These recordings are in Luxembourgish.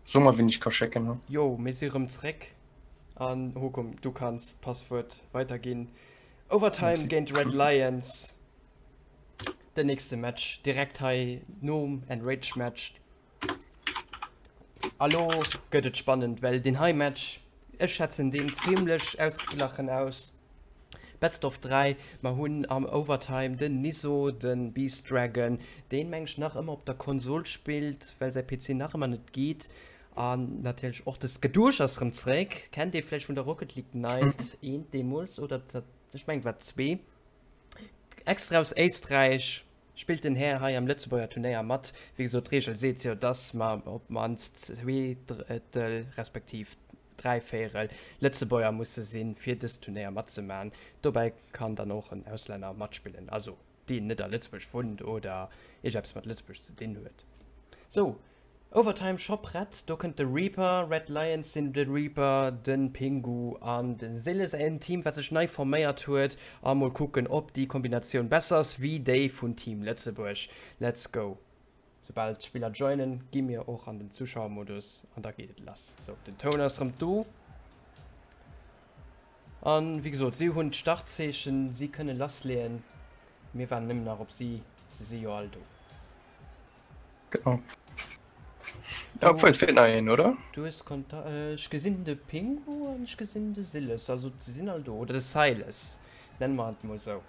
So mer wien ech ka schécken hu. Jo, mir si rëm zréck an Hokum, du kanns d'Passwuert weiderginn. Overtime géint Red Lions, den nächste Match direkt hei nom Enrage Match. A lo gëtt et spannend, well deen hei Match, ech schätzen deen zimlech ausgeglachen aus. Best of 3, mer hunn am Overtime den Niso, de Beast Dragon, deen meng ech nach ëmmer op der Konsol spillt, well säi PC nach ëmmer net geet. An natierlech och de Skedouche ass rëm zréck, kennt ee vläicht vun der Rocket League Night 1 deemools, oder ech mengen et war 2. Extra aus Éisträich spillt den Här hei am Lëtzebuerger Turnéier mat. Wéi gesot, d'Reegel seet jo, dass mer op d'mannst zwee Drëttel respektiv dräivéierel Lëtzebuerger musse sinn, fir dëst Turnéier matzemaachen. Dobäi kann dann och en Auslänner matspillen, also deen net a Lëtzebuerg wunnt oder iergendeppes mat Lëtzebuerg ze dinn huet. Sou, Overtime scho prett, do kënnt de Reaper, Red Lions sinn de Reaper, de Pingu an de Siles, en Team wat sech nei forméiert huet a mol kucken ob déi Kombinatioun besser ass wéi déi vun Team Lëtzebuerg. Let's go! Soubal d'Spiller joinen gi mir och an den Zuschauermodus an da geet et lass. Sou, den Toun ass rëm do an wéi gesot si hunn d'Startzeechen, si kënne lassleeën, mir waarden nëmmen nach op si, se si jo all do. Genau. Ja, obwohl, et feelt nach een, oder? Du hues Konta äh, ech gesinn de Pingu an ech gesinn de Siles, also se sinn all do, oder de Siles, nenne mer et mol sou,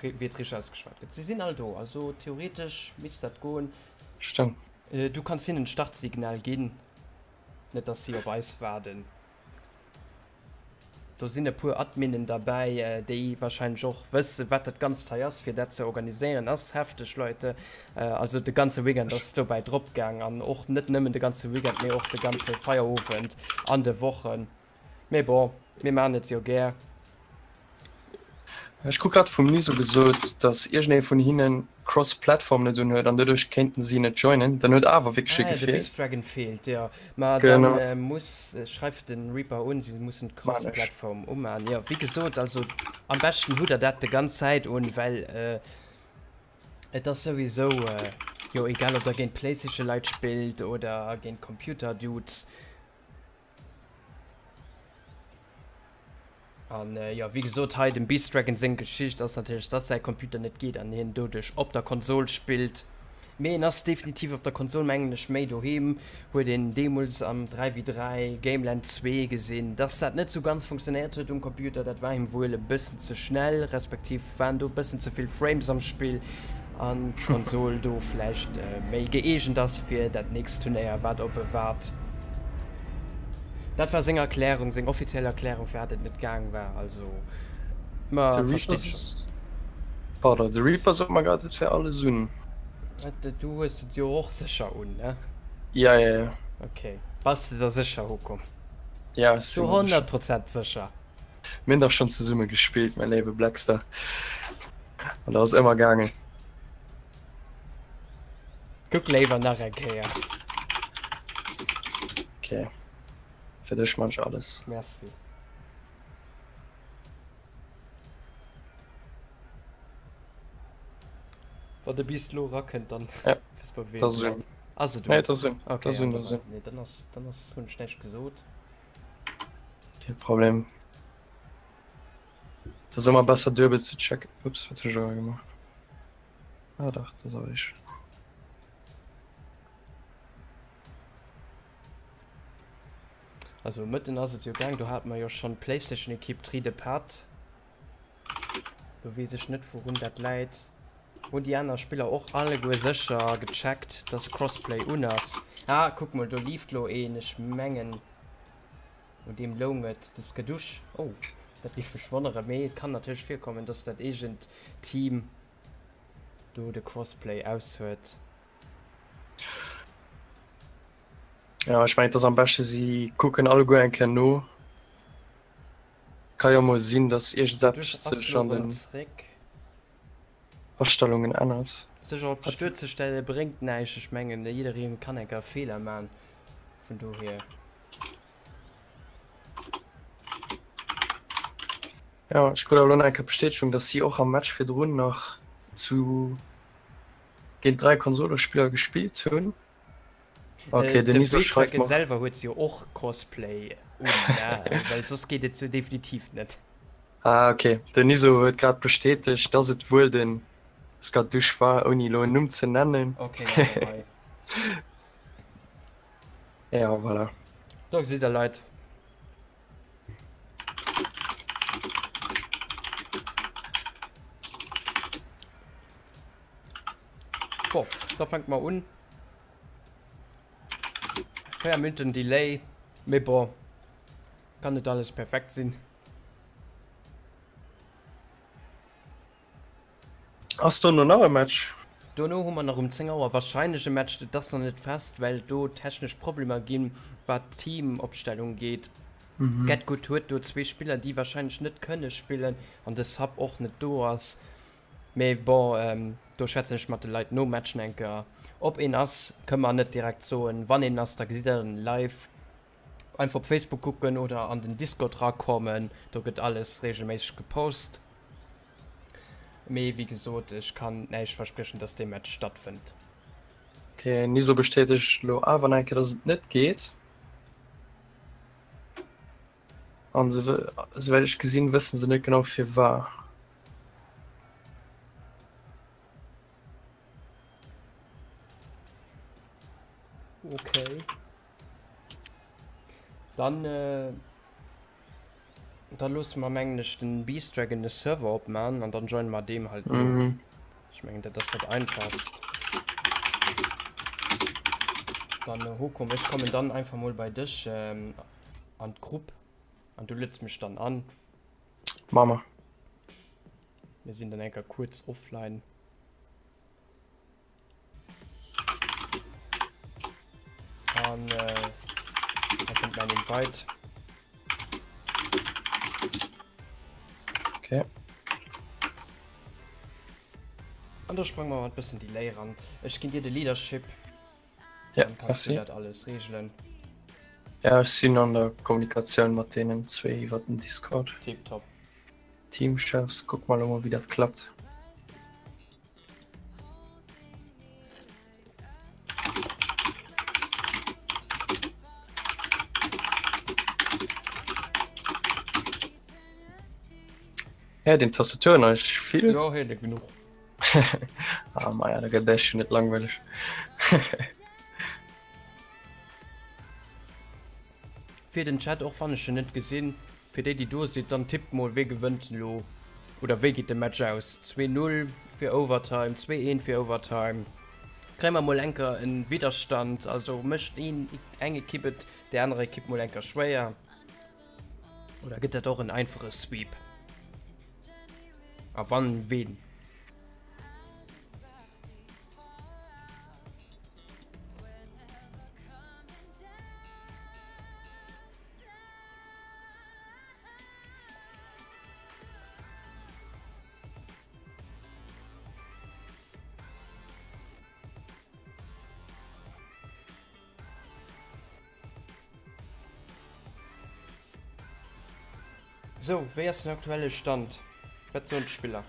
wéi et richteg ausgeschwat gëtt. Se sinn all do, also theoretesch misst dat goen. Stimmt. Äh, du kanns hinnen d'Startsignal ginn, net dass si op eis waarden. Do sinn e puer Adminnen derbäi, déi wahrscheinlech och wëssen, wat dat Ganzt hei ass, fir dat ze organiséieren. Ass hefteg, Leute. Also de ganze Weekend ass dobäi drop gaang an och net nëmmen de ganze Weekend, mee och de ganze Feierowend an de Wochen. Mee bon, mir maachen et jo gär. Ech krut grad vum Niso gesot, datt iergendee vun hinnen Cross-Platform net unhuet an doduerch kéinten si net joinen. Dann huet awer wierklech ee Ah, de gefeelt. Beast Dragon feelt, jo. Ma Genau. dann muss, schreif de Reaper un, si mussen Maan ech. d'Cross-Platform umaan. Jo, wéi gesot, also am beschten hutt der dat de ganz Zäit un, well et ass souwisou, jo, egal ob der géint Playstation-Leit spillt oder géint Computer-Dudes, An jo, wéi gesot, hei dem Beast Dragon seng Geschicht ass natierlech, dass säi Computer net geet an hien doduerch op der Konsol spillt. Mee en ass definitiv op der Konsol, mengen ech, méi doheem. Huet een deemools am 3v3 Gameland 2 gesinn, dass dat net sou ganz funktionéiert huet um Computer. Dat war him wuel e bëssen ze schnell, respektiv waren do e bëssen ze vill Frames am Spill an d'Konsol do vläicht méi gëeegent ass fir dat nächst Turnéier wat op e waart. Dat war seng Erklärung, seng offiziell Erklärung firwat et net gaang war. Also mer De versti Reaper schonn. Pardon, de Reaper sot mer grad et wär alles un. Du hues et jo och sécher un, ne? Ja, ja, ja. Ok, bass de der sécher, Hukum? Ja, ech si Zu mer sécher. 100 Prozent sécher? Mir hunn dach schonn zesumme gespillt, mäi léiwe Blackstar. An dat ass ëmmer gaangen. Kuck léiwer nach eng Kéier. Ok, fir dech man ech alles. Merci. Wann de bis lo rakënnt, dann Ja, wëss mer wéi dat et ass läit. un. Ass et Nee, un? dat ass un. Ok, Dat ass ja, un, da dat ass war, un. nee, dann ass, dann ass, hunn ech näischt gesot. Kee Problem. Dat ass ëmmer besser duebel ze checken. Ups, wat hunn ech elo gemaach? Ah dach, dat ass awer richteg. Also mëtten ass et jo gaang, do hate mer jo schonn d'Playstation-Ekipp Tri de Pat. Do weess ech net wourun dat läit. Hunn déi aner Spiller och alleguer sécher gecheckt, dass Crossplay un ass? Ah, kuck mol, do leeft lo een, ech mengen. Un deem loung et de Skadoosh. Oh, dat géif mech wonneren, mee et kann natierlech virkommen, dass dat eegent Team do de Crossplay aus huet. Ja, ech mengen, et ass am beschte si kucken alleguer eng Kéier no. Ka jo mol sinn, dass iergendseppes sech an den Astellungen ännert. Sech op d'Stuer ze stelle bréngt näischt. Ech mengen, jidderee kann eng Kéier Feeler man, vun dohier. Ja, ech krut awer elo nach eng Kéier d'Bestätegung, dass si och am Match virdrun nach zu géint 3 Konsolespiller gespillt hunn. Okay, äh, den Niso schreift mer. selwer huet jo och Crossplay un, ja, well soss geet et definitiv net. Ah, okay. Den Niso huet grad bestätegt, dass et wuel den Skadoosh war, ouni elo en Numm ze nennen. Okay, ja, ja, voilà. Do gesitt der Leit. Bon, da fänke mer un. 4 Minuten Delay, mee bon, kann net alles perfekt sinn. Ass dono nach e Match? Dono hu mer nach um 10 Auer wahrscheinlech e Match, dat ass nach net fest, well do technesch Problemer ginn, wat d'Teamopstellung ugeet. GetGood huet do zwee Spiller, déi wahrscheinlech net kënne spillen an de Sub och net do ass. Mee bon, do schwätzen ech mat de Leit nom Match nach eng Kéier. Ob een ass, kënne mer net direkt soen. Wann een ass, da gesitt der en live. Einfach op Facebook kucken oder an den Discord rakommen, do gëtt alles regelméisseg gepost. Mee wéi gesot, ech kann näischt verspriechen, dass dee Match stattfënnt. Ok, Niso bestätegt elo awer nach eng Kéier, dass et net geet. An souwäit ech gesinn, wëssen se net genau firwar. Okay. Dann, äh, dann loosse mer mengen ech den Beast Dragon de Server opman an dann joine mer deem halt no. Mhm. Ech mengen dat ass dat einfachst. Dann äh, Hokom, ech kommen dann einfach mol bei dech ähm, an d'Grupp an du lëtz mech dann an. Mama. Mir sinn dann enker kuerz offline. An äh, da kommt mein Invite. Okay. An da sprange mer mat bëssen Delay ran. Ech ginn dir de Leadership. Ja, Dann kannst du dat alles regelen. Ja, ech sinn an der Kommunikatioun mat deenen zwee iwwer den Discord. Tipptopp. Teamchefs, kuck mal elo mol wéi dat klappt. Ja, den Tastatur nach vill. Ja, hie genuch. ah, Maja, da gëtt echt net langweilig. Fir den Chat, och wann ech en net gesinn, fir déi déi do sidd, dann tippt mol wee gewënnt elo oder wéi geet de Match aus? 2, 0 fir Overtime, 2, 1 fir Overtime. Kréie mer mol enker en Widderstand, also mécht een eng Ekipp et der anerer Ekipp mol enker schwéier oder gëtt dat och en einfache Sweep? A wann, ween? Sou, wéi ass den aktuelle Stand? Wat soen d'Spiller?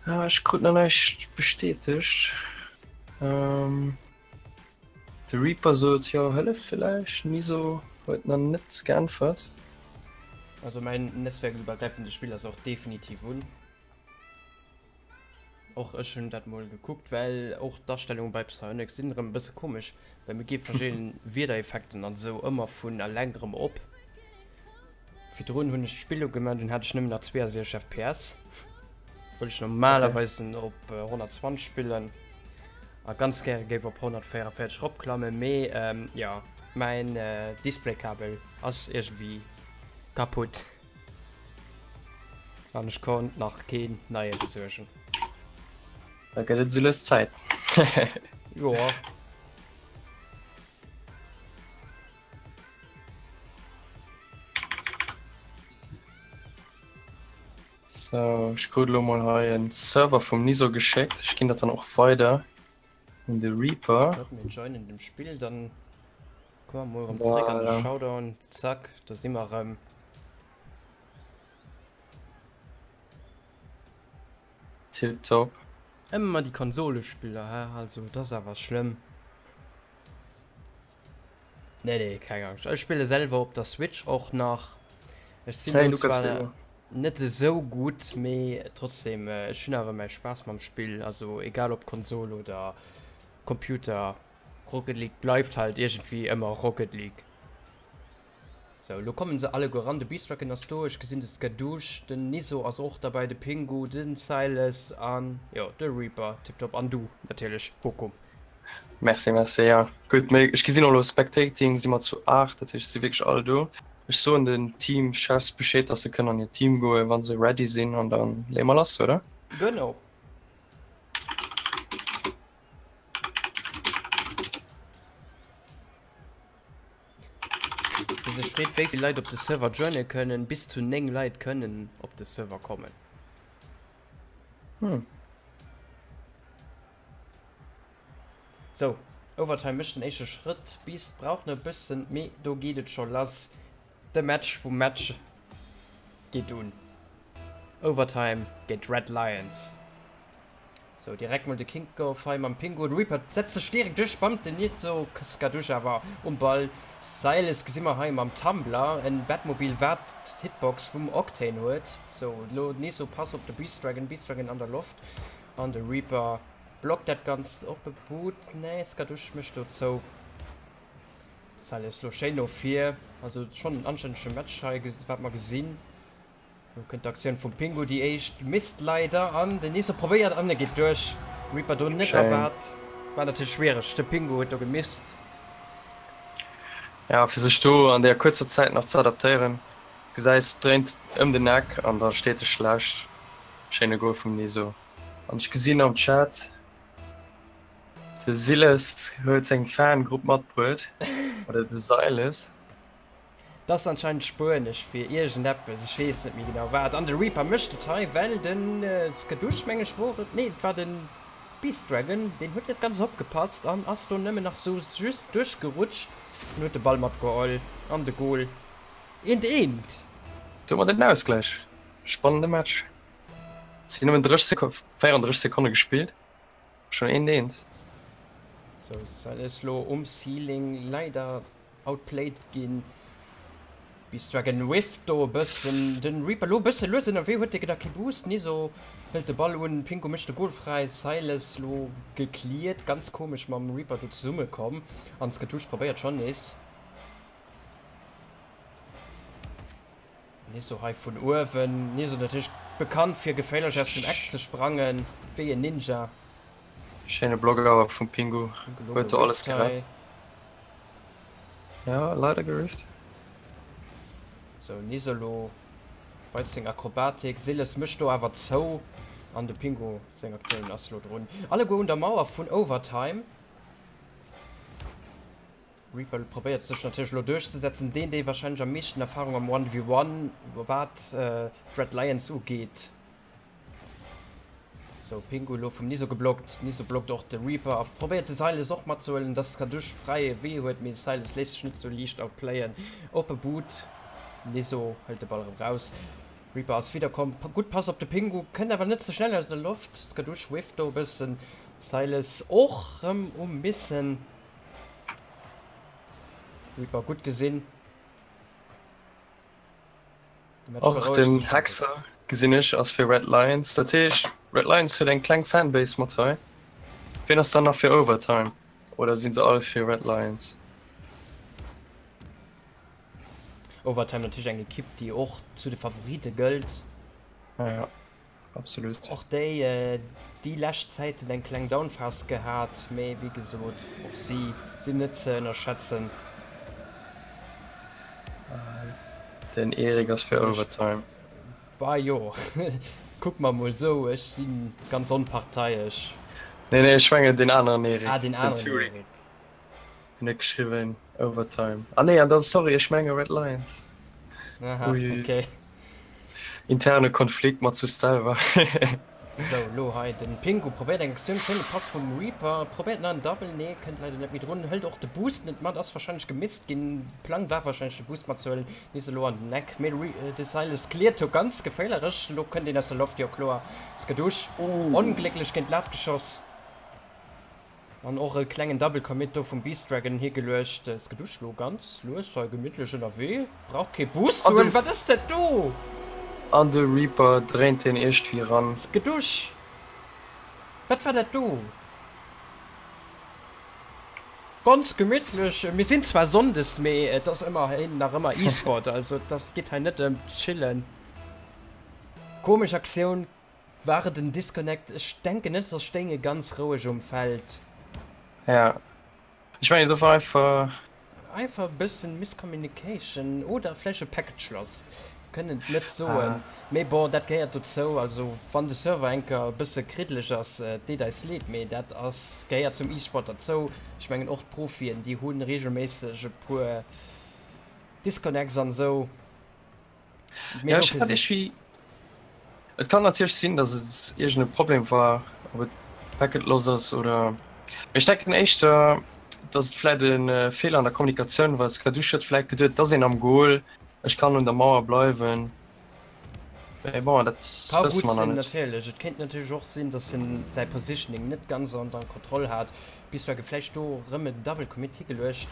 Ah, ech krut nach näischt bestätegt. Ähm, de Reaper sot jo hëlleft villäicht, Miso huet nach net geäntwert. Also mäin netzwerkiwwergräifende Spill ass och definitiv un. Och ech hunn dat mol gekuckt, well och d'Astellunge bei Psyonix sinn erëm e bësse komesch, well mir gi verschidden Wiedereffekten an esou ëmmer vun eleng erëm op. Virdrun hunn ech d'Spill ugemaach, dunn hat ech nëmmen nach 62 FPS, obwuel ech normalerweis op 120 spillen a ganz gäre géif op 144 eropklammen, mee jo, mäin Displaykabel ass iergendwéi. Kaputt. An ech konnt nach keen neie besuergen. Da gëtt et esou lues Zäit. Joa. Sou, ech krut elo mol hei en Server vum Niso geschéckt. Ech ginn dat dann och weider un de Reaper. Top, mir joinen dem Spill, dann komme mer mol erëm zréck an de Showdown. Zack, do si mer erëm. Tiptop. Ëmmer déi Konsolespiller, hä? Also, dat ass awer schlëmm. Nee, nee, keng Angscht. Ech spille selwer op der Switch och nach. Ech sinn hey, do zwar net esou gutt, mee trotzdem, äh, ech hunn awer mäi Spaass mam Spill. Also egal ob Konsol oder Computer, Rocket League bleift halt iergendwéi ëmmer Rocket League. Sou, lo kommen se alleguer ran. De Beastracken ass do, ech gesinn de Skadoosh, den Niso ass och derbäi, de Pingu, den Silas an jo, de Reaper, tiptop. An du natierlech, Hokum. Merci, merci, ja gutt, mee ech gesinn och elo Spectating si mer zu 8, dat heescht et si wierklech all do. Ech soen den Teamchefs Bescheed, dass se kënnen an hiert Team goen, wa se ready sinn an da leeë mer lass, oder? Genau. Wie sech freet wéi vill Leit op de Server joine kënnen, bis zu 9 Leit kënnen op de Server kommen. Hm. Sou, Overtime mécht den éischte Schrëtt, Beast brauch nach e bëssen, mee do geet et scho lass. De Match vum Match geet un. Overtime géint Red Lions. Sou, direkt mol de Kickoff hei mam Pingu. De Reaper setzt sech direkt duerch, bammt den Nizo Skadoosh awer um Ball. Silas gesi mer hei mam Tumbler, en Batmobil wat d'Hitbox vum Octane huet. Sou, elo Nizo Pass op de Beast Dragon, Beast Dragon an der Loft an de Reaper blockt dat Ganzt op e Boot. Nee, Skadoosh mécht do zou. Silas lo schéin no vir, also schonn en anstännege Match hei wat mer gesinn. Lo kënnt d'Aktioun vum Pingu, déi éischt misst leider an den Niso probéiert an e geet duerch. Reaper do net erwaart, war natierlech schwiereg, de Pingu huet do gemisst. Ja, fir sech do an där kuerzer Zäit nach ze adaptéieren, gesäis dréint ëm den Eck an da steet e schlecht. Schéine Goal vum Niso. An ech gesinn am Chat, de Siles huet seng Fangrupp matbruet, oder de Siles. Dat ass anscheinend Spuenesch fir iergendeppes, ech weess net méi genau wat. An de Reaper mécht et hei, well de Skadoosh, meng ech wor et, nee et war de Beast Dragon, deen huet net ganz opgepasst an ass do nëmmen nach sou just duerchgerutscht an huet de Ball matgeholl an de Goal. Eent eent! Domat den Ausgläich. Spannende Match. Et sinn nëmmen 30 Seko 34 Sekonne gespillt, schonn eent eent. Sou, Silas lo um Ceiling, leider Outplayed ginn. Beast Dragon whifft do e bëssen. Den Reaper lo e bësse lues ënnerwee, huet dee gedacht kee Boost. Niso hëlt de Ball un, Pingu mécht de Goal fräi. Silas lo gecleared, ganz komesch mam Reaper do zesumme komm an Skatouche probéiert schonn nees. Niso hei vun uewen. Niso natierlech bekannt fir geféierlech aus dem Eck ze sprangen, wéi en Ninja. Schéine Block awer vum Pingu, huet do alles gerett. Ja, leider gerifft. Sou, Nisolo weist seng Akrobatik, Siles mécht do awer zou an de Pingu seng Aktioun ass lo drun. Alleguer un der Mauer vun Overtime. Reaper probéiert sech natierlech elo duerchzesetzen, deen dee warscheinlech am meeschten Erfahrung am 1v1 wat d'Red Lions ugeet. Sou, Pingu elo vum Niso geblockt. Niso blockt och de Reaper a probéiert de Silas och matzehuelen, dass Kadush fräie Wee huet, mee Silas léisst sech net sou liicht outplayen. Oppe Boot, Niso hëlt de Ball erëm raus. Reaper ass widder komm, gutt Pass op de Pingu, kënnt awer net ze schnell aus der Loft. Skadush whifft do e bëssen, Silas och rëm um Missen. Reaper gutt gesinn. Och den Hexer gesinn ech ass fir Red Lions. Dat heescht Red Lions huet eng kleng Fanbase mat hei. Wien ass dann nach fir Overtime? Oder sinn se all fir Red Lions? Overtime natierlech eng Ekipp déi och zu de Favorite gëllt. Ja. Absolut. Och déi déi lescht Zäiten eng kleng Downphase gehat, mee wéi gesot, och si sinn net ze ënnerschätzen. Den Erik ass fir Overtime. Bah jo, kuck mer mol sou, ech si ganz onparteiesch. Nee nee, ech mengen deen aneren Erik. Ah, deen aneren Erik. Hun huet geschriwwen Overtime. Ah nee, an dann sorry, ech menge Red Lions. Aha, okay. Interne Konflikt mat sech selwer. Sou, lo hei den Pingu probéiert eng Aktioun, schéine Pass vum Reaper, probéiert nach en Double, nee, kënnt leider net méi drun, hëlt och de Boost net mat, ass wahrscheinlech gemisst ginn, Plang war wahrscheinlech de Boost matzehuelen, nees elo an den Eck, mee de Silas cleart do ganz geféierlech, lo kënnt een aus der Loft, jo kloer, Skadoosh, onglécklech géint d'Lat geschoss. An och e klengen Double Commit do vum Beast Dragon higeluecht. Skadoosh lo ganz lues hei gemittlech ënnerwee, brauch kee Boost ze huelen. Wat ass dat do? An de Reaper dréint deen iergtwéi eran. Skadoosh, wat war dat do? Ganz gemittlech. Mir sinn zwar Sonndes, mee et ass ëmmerhin nach ëmmer E-Sport, also et ass, geet hei net ëm chillen. Komesch Aktioun. War et en Disconnect? Ech denken net, soss stéing e ganz roueg um Feld. Ja, ech mengen do war einfach. Einfach e bëssen Miscommunication oder vläicht e Package loss, kënnen et net soen, mee bon, dat gehéiert dozou. Also wann de Server eng Kéier e bësse kriddeleg ass, et deet eis leed, mee dat ass, gehéiert zum E-Sport derzou. Ech mengen och d'Profien, déi hu regelméisseg e puer Disconnects an esou. Mee ja, dofir si. Et kann natierlech sinn, datt et iergend e Problem war, ob et Packet loss ass oder. Mee ech denken éischter, datt et vläit e Feeler an der Kommunikatioun war. Skadoosh huet vläit geduet, et ass een am Goal, ech kann un der Mauer bleiwen. Mee bon, dat Ka wësse gutt mer nach sinn, net. natierlech. Et kéint natierlech och sinn, datt en säi Positioning net ganz an der Kontroll hat. Bis war vläicht do erëm en Double Commit higeluecht.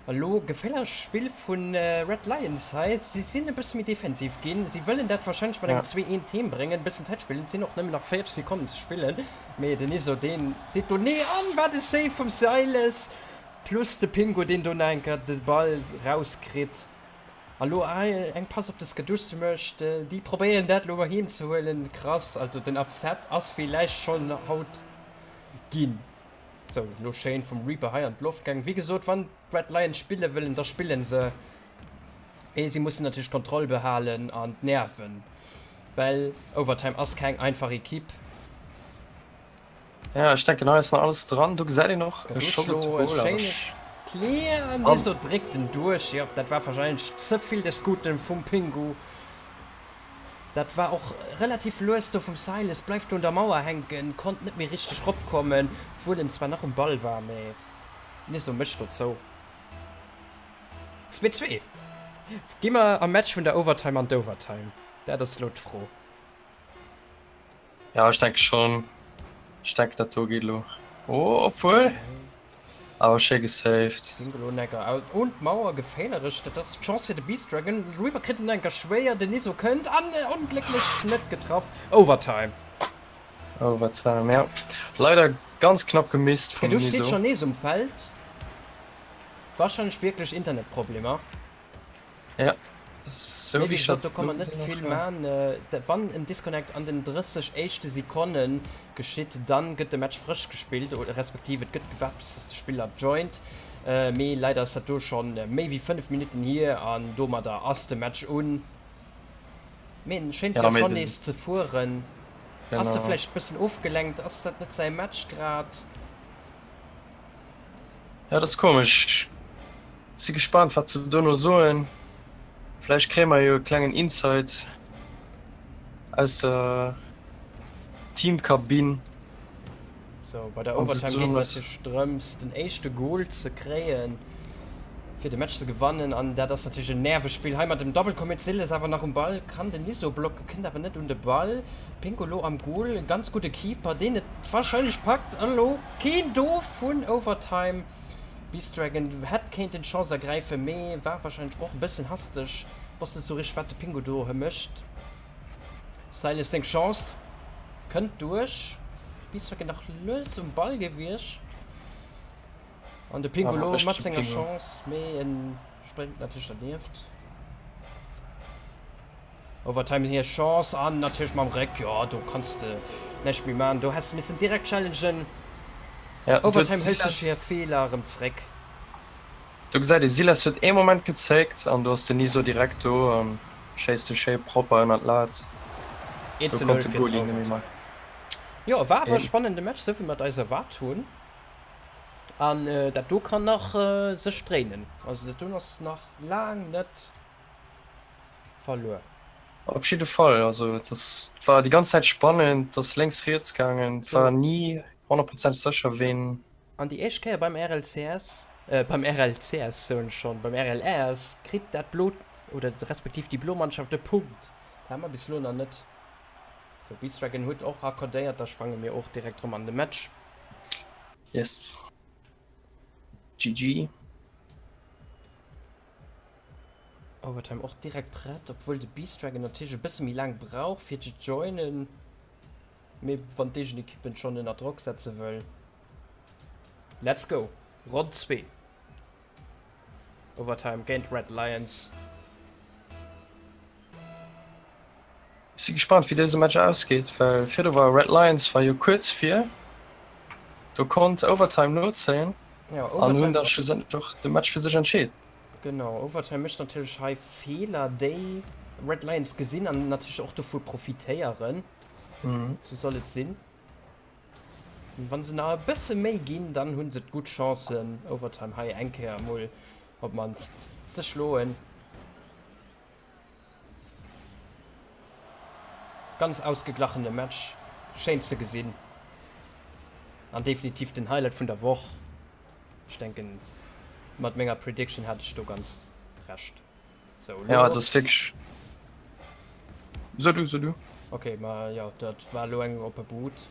Elo geféierlech Spill vu Red Lions hei. Si sinn e bësse méi defensiv ginn. Si wëllen dat warscheinlech mat engem 2 eent Heem bréngen. E bëssen Zäit spillen. Et sinn och nëmmen nach 40 Sekonnen ze spillen. Mee den Iso deen seet do nee an. Wat e Save vum Silas plus de Pingu deen do nach eng Kéier de Ball rauskritt. A lo eng Pass op de Skadoosh mécht. Déi probéieren dat elo heem ze huelen. Krass, also den Upset ass villäicht schonn haut ginn. Sou, lo schéin vum Reaper hei an d'Loft gaang. Wéi gesot, wann d'Red Lions spille wëllen, da spillen se. Mee si mussen natierlech d'Kontroll behalen an d'Nerven, well Overtime ass keng einfach Equipe. Ja, ech denken hei ass nach alles dran. Do gesäit een och e Schoss op de Goal, awer ech. Clear an Niso dréckt en duerch. Jo, dat war warscheinlech ze vill des Guten vum Pingu. Dat war och relativ lues do vum Silas, bleift do un der Mauer hänken, konnt net méi richteg ropkommen, obwuel en zwar nach um Ball war, mee Niso mécht do zou. 2, 2. Gi mer am Match vun der Overtime an d'Overtime? Dat ass elo d'Fro. Ja ech denke schon. Ech denken dat do geet elo. Oh obwuel. Awer schéi gesaved. Elo enker out un d'Mauer geféierlech. Dat ass d'Chance fir de Beast Dragon. Reaper kritt en enker schwéier. Den Niso kënnt an onglécklech net getraff. Overtime. Overtime, ja. Leider ganz knapp gemisst vum Niso. Du steet schon nees um Feld. Wahrscheinlech wierklech Internetproblemer. Ja, sou wéi ech dat do kann man net vill man. Wann en Disconnect an den 30 éischte Sekonne geschitt, dann gëtt de Match frësch gespillt, respektiv et gëtt gewaart bis dass de Spiller joint. Mee leider ass dat do schonn méi wéi 5 Minutten hier an domadder ass de Match un. Mee en schéint jo schonn nees ze fueren. Ass e vläicht bëssen ofgelenkt? Ass dat net säi Match grad? Ja, dat ass komesch. Si gespaant wat se dono soen. Vläicht kréie mer jo e klengen Insight aus der Teamkabinn. Sou, bei der Overtime geet et natierlech drëms den éischte Goal ze kréien, fir de Match ze gewannen an dat ass natierlech en Nervespill. Hei mat dem Double Commit, Siles awer nach um Ball, kann den Niso blocken, kënnt awer net un de Ball. Pinko lo am Goal, ganz gudde Keeper, deen et warscheinlech packt an elo keen do vun Overtime. Beast Dragon hätt kéinten d'Chance ergräifen, mee war wahrscheinlech och e bëssen hasteg, wosst net sou richteg wat de Pingu do mécht. Silas seng Chance kënnt duerch, Beast Dragon nach lues um Ball gewiescht an de Pingu lo mat senger Chance, mee en spréngt natierlech dernieft. Overtime hir Chance an natierlech mam Réck, jo do kanns de näischt méi man, do häss de missen direkt challengen. Ja, Overtime hëlt sech hir Feeler erëm zréck. Do gesäit ee Silas huet ee Moment gezéckt an do ass den Niso direkt do. Schéisst e schéi propper ënnert d'Lat. Do konnt de Goalie net méi maachen. Jo, war awer e spannende Match, sou wéi mer et eis erwaart hunn. An dat do kann nach sech dréinen. Also dat do ass nach laang net verluer. Op jidde Fall, also et ass, et war déi ganz Zäit spannend, et ass lénks riets gaangen, et war ni honnertprozenteg sécher ween. An déi éischt Kéier beim RLCS, beim RLCS soen ech schonn, beim RLS kritt dat blot oder respektiv déi blo Mannschaft e Punkt. Dat hate mer bis elo nach net. Sou, Beast Dragon huet och raccordéiert, da sprange mir och direkt rëm an de Match. Yes. GG. Overtime och direkt prett, obwuel de Beast Dragon natierlech e bësse méi laang brauch fir ze joinen. Mee wann d'Eegenekippen schonn ënner Drock setze wëll. Let's go! Ronn 2. Overtime géint Red Lions. Ech si gespannt wéi dëse Match ausgeet, well virdu war Red Lions war jo kuerz vir, do konnt Overtime nozéien an hunn da schlussendlech och de Match fir sech entscheet. Genau, Overtime mécht natierlech hei Feeler, déi Red Lions gesinn an natierlech och dovu profitéieren. Sou soll et sinn. Wann se nach e bësse méi ginn, dann hu se gutt Chancen, Overtime hei eng Kéier emol op d'mannst ze schloen. Ganz ausgeglachene Match, schéin ze gesinn an definitiv den Highlight vun der Woch. Ech denken mat menger Prediction hat ech do ganz Recht. Sou elo. Ja, et ass wierklech. So du, so du. Ok, ma jo, dat war elo eng oppe Bud.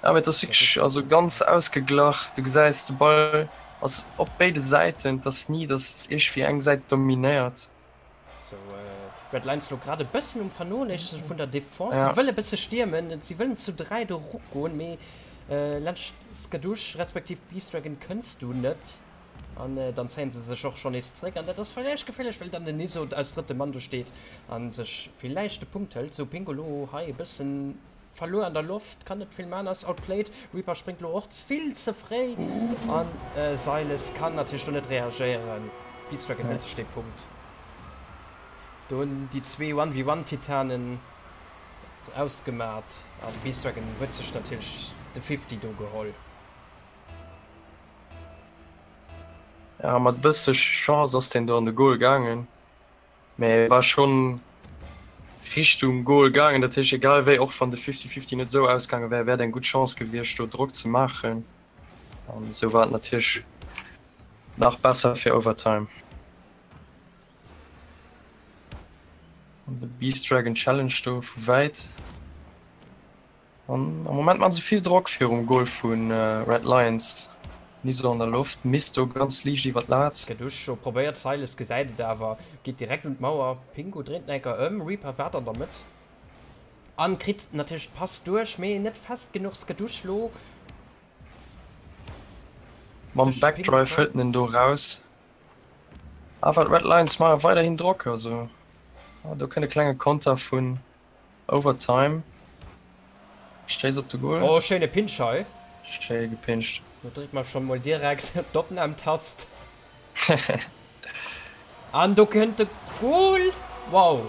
Ja, mee et ass wierklech also ganz ausgeglach. Du gesäis de Ball ass op béide Säiten. Et ass ni, datt iergendwéi eng Säit dominéiert. Sou, Red Lions elo grad e bëssen um Vernoléissege vun der Defense. Si wëlle e bësse stiermen, si wëllen zu 3 do eropgoen, mee laanscht Skadoosh respektiv Beast Dragon kënns du net. An dann zéien se sech och schonn nees zréck an dat ass villäicht geféierlech, well dann den Niso als drëtte Mann do steet a sech villäicht de Punkt hëlt. Sou, Pingo elo hei e bëssen Verluer an der Loft, kann net vill man, ass outplayed. Reaper spréngt lo och vill ze fréi an Silas kann natierlech do net reagéieren. Beast Dragon hëlt sech dee Punkt. Do hunn déi zwee 1v1 Titanen et ausgemat an Beast Dragon huet sech natierlech de 50 do geholl. Ja, mat e bësse Chance ass deen do an de Goal gaangen. Mee war schonn Richtung Goal gaangen, dat heescht egal wéi, och wann de Fifty-Fifty net esou ausgaange wär, wär et eng gutt Chance gewiescht do Drock ze maachen. An esou war et natierlech nach besser fir Overtime. An de Beast Dragon Challenge do vu wäit. An am Moment man se vill Drock virum Goal vu Red Lions. Niso an der Loft, misst do ganz liicht iwwer d'Lat. Gaduscho probéiert Silas, gesäit et awer, geet direkt un d'Mauer. Pingu dréint den Enker ëm, Reaper waart an der Mëtt an kritt natierlech d'Pass duerch, mee net fest genuch. Skadush lo Mam Backdrive hëlt en en do raus. Awer d'Red Lions maache weiderhin Drock, also do kënnt e klenge Konter vun Overtime. Stéiss op de Goal. Oh schéine Pinch hei. Schéi gepinscht. Do dréckt mer schon mol direkt d'Opnahm-Tast. An do kënnt de Goal. Wow.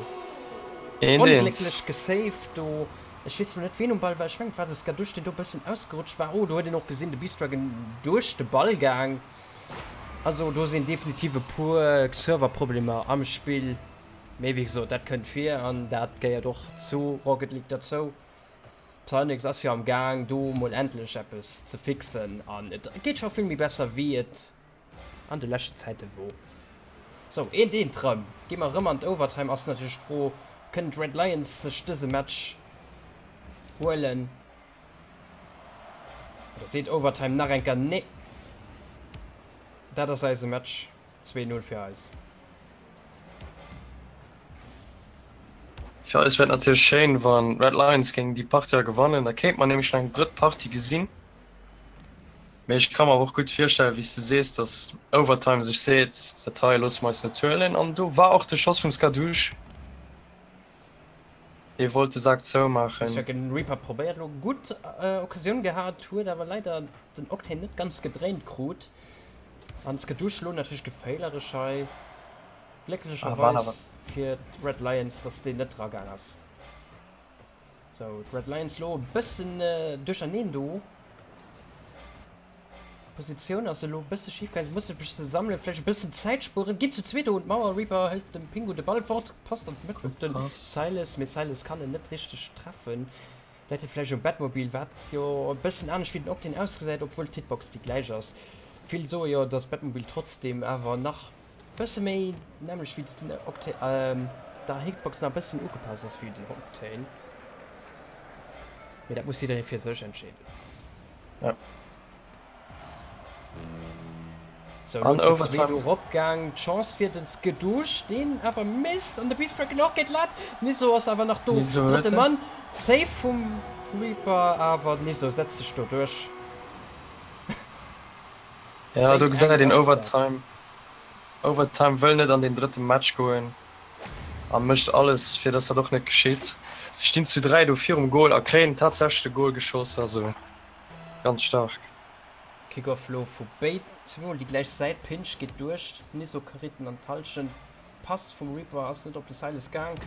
Onglécklech gesaved do. Ech weess lo net ween um Ball war. Ech mengen et war de Skadoosh deen do bëssen ausgerutscht war. Oh do huet een och gesinn de Beast Dragon duerch de Ball gaang. Also do sinn definitiv e puer Serverproblemer am Spill. Mee wéi gesot, dat kënnt vir an dat gehéiert och zu Rocket League derzou. Psyonix ass jo am Gaang do mol endlech eppes ze fixen an et geet scho vill méi besser wéi et an de leschten Zäite wor. Sou, eent eent rëm. Gi mer rëm an d'Overtime, ass natierlech d'Fro, kënnen d'Red Lions sech dëse Match huelen oder seet Overtime nach eng Kéier nee, dat ass eise Match, 2, 0 fir eis. Fir eis wär et natierlech schéin, wann Red Lions géing déi Partie hei gewannen. Da kéint mer nämlech nach eng drëtt Partie gesinn. Mee ech ka mer awer och gutt virstellen, wéi s de sees, datt Overtime sech seet, dat hei loosse mer eis net huelen. An do war och de Schoss vum Skadouche, dee wollt de Sak zoumaachen. Den Reaper probéiert elo, gutt Occasioun gehat, huet awer leider den Octane net ganz gedréint krut. An Skadoosh lo natierlech geféierlech hei. Glécklecherweis fir d'Red Lions, dass deen net dra gaang ass. Sou, d'Red Lions lo e bëssen duercherneen do. D'Positioun ass elo e bësse schif gaang. Se musse sech e bësse sammelen, vläicht e bëssen Zäit spueren. Ginn zu zweet do un d'Mauer. Reaper hëlt dem Pingu de Ball fort, passt an d'Mëtt op den Silas, mee Silas kann en net richteg treffen. Läit hie vläicht um Batmobil, wat jo e bëssen anescht wéi den Octane ausgesäit, obwuel d'Hitbox déi gläich ass. Vill soe jo, dass Batmobil trotzdeem awer nach Bësse méi nämlech wéi den Octane, der Hitbox nach bëssen ugepasst ass wéi den Octane. Mee dat muss jidderee fir sech entscheeden. Ja. Sou, lo zu zweet erop gaang. D'Chance fir den Skedouche, deen awer misst an de Beast Dragon och geet lat. Niso ass awer nach do, drëtte Mann. Save vum Reaper, awer Niso setzt sech do duerch. Ja, do gesäit een Overtime. Overtime wëll net an den drëtte Match goen a mécht alles fir dass dat och net geschitt. Si stinn zu 3 do virum Goal a kréien tatsächlech de Goal geschoss, also ganz staark. Kickoff lo vu béid, zweemol déi gläich Säit, Pinch geet duerch, Niso kritt en an d'Hallschent, Pass vum Reaper ass net op de Silas gaang,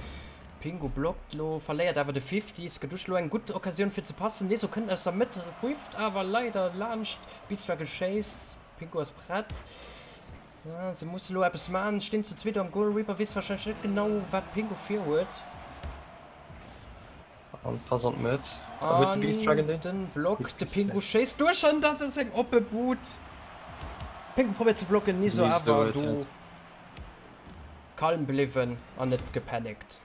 Pingu blockt lo, verléiert awer de Fifty, Skadoosh lo eng gutt Occasioun fir ze passen, Niso kënnt aus der Mëtt, whifft awer leider laanscht, Beastragon schéisst, Pingu ass prett, se musse lo eppes man, stinn zu zweet am Goal, Reaper weess wahrscheinlech net genau wat Pingu virhuet. An Pass an d'Mëtt. A huet de Beast Dragon deen? Den Block, de Pingu schéisst duerch an dat ass eng oppe Bud. Pingu probéiert ze blocken, Niso awer do kalm bliwwen an net gepanikt.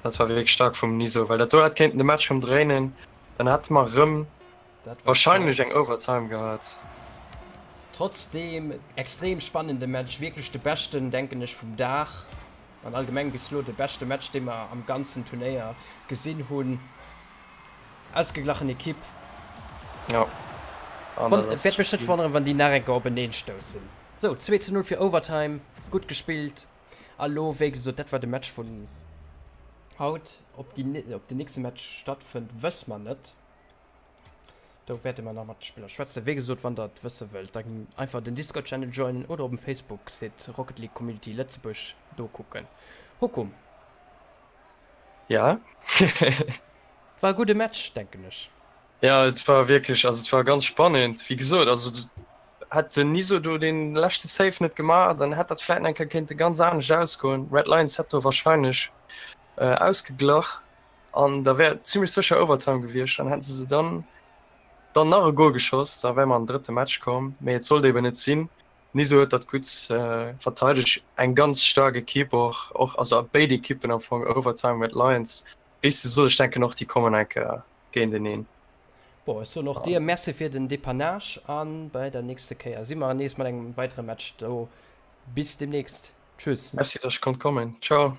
Dat war wierklech staark vum Niso, well dat do hätt kéinten de Match rëm dréinen. Dann hätte mer rëm wahrscheinlech eng Overtime gehat. Trotzdem extrem spannende Match, wierklech de beschten denken ech vum Dag an allgemeng bis lo de beschte Match dee mer am ganzen Turnéier gesinn hunn. Ausgeglachen Equipe. Jo. Et wäert mech net wonneren wann déi nach eng Kéier openeen stoussen. Sou, 2 zu 0 fir Overtime, gutt gespillt. A lo wéi gesot, dat war de Match vun haut. Ob déi, ob den nächste Match stattfënnt, wësse mer net. Do wäerte mer nach mat de Spiller schwätzen. Wéi gesot, wann der et wësse wëllt, da einfach den Discord Channel joinen oder op dem Facebook Site Rocket League Community Lëtzebuerg do kucken. Hukum. Ja. War e gudde Match, denken ech. Ja, et war wierklech, also et war ganz spannend. Wéi gesot, also hätt den Niso do dee leschte Save net gemaach, dann hätt dat vläit nach eng Kéier kéinte ganz anescht ausgoen. Red Lions hätt do wahrscheinlech ausgeglach. An da wär et zimmlech sécher Overtime gewiescht. Dann hätten se se dann dann nach e Gol geschoss, da wäre mer an den drëtte Match komm. Mee et sollt eben net sinn. Niso huet dat gutt verteidegt. Eng ganz staark Ekipp och, och also béid Ekippen am Fong, Overtime, Red Lions. Wéi s de soos, ech denken och déi kommen eng Kéier géinteneen. Bon, ech soen och dir Merci fir den Depannage a bei der nächste Kéier si mer nees mat engem weidere Match do. Bis demnächst. Tschüss. Merci, dass ech konnt kommen. Ciao.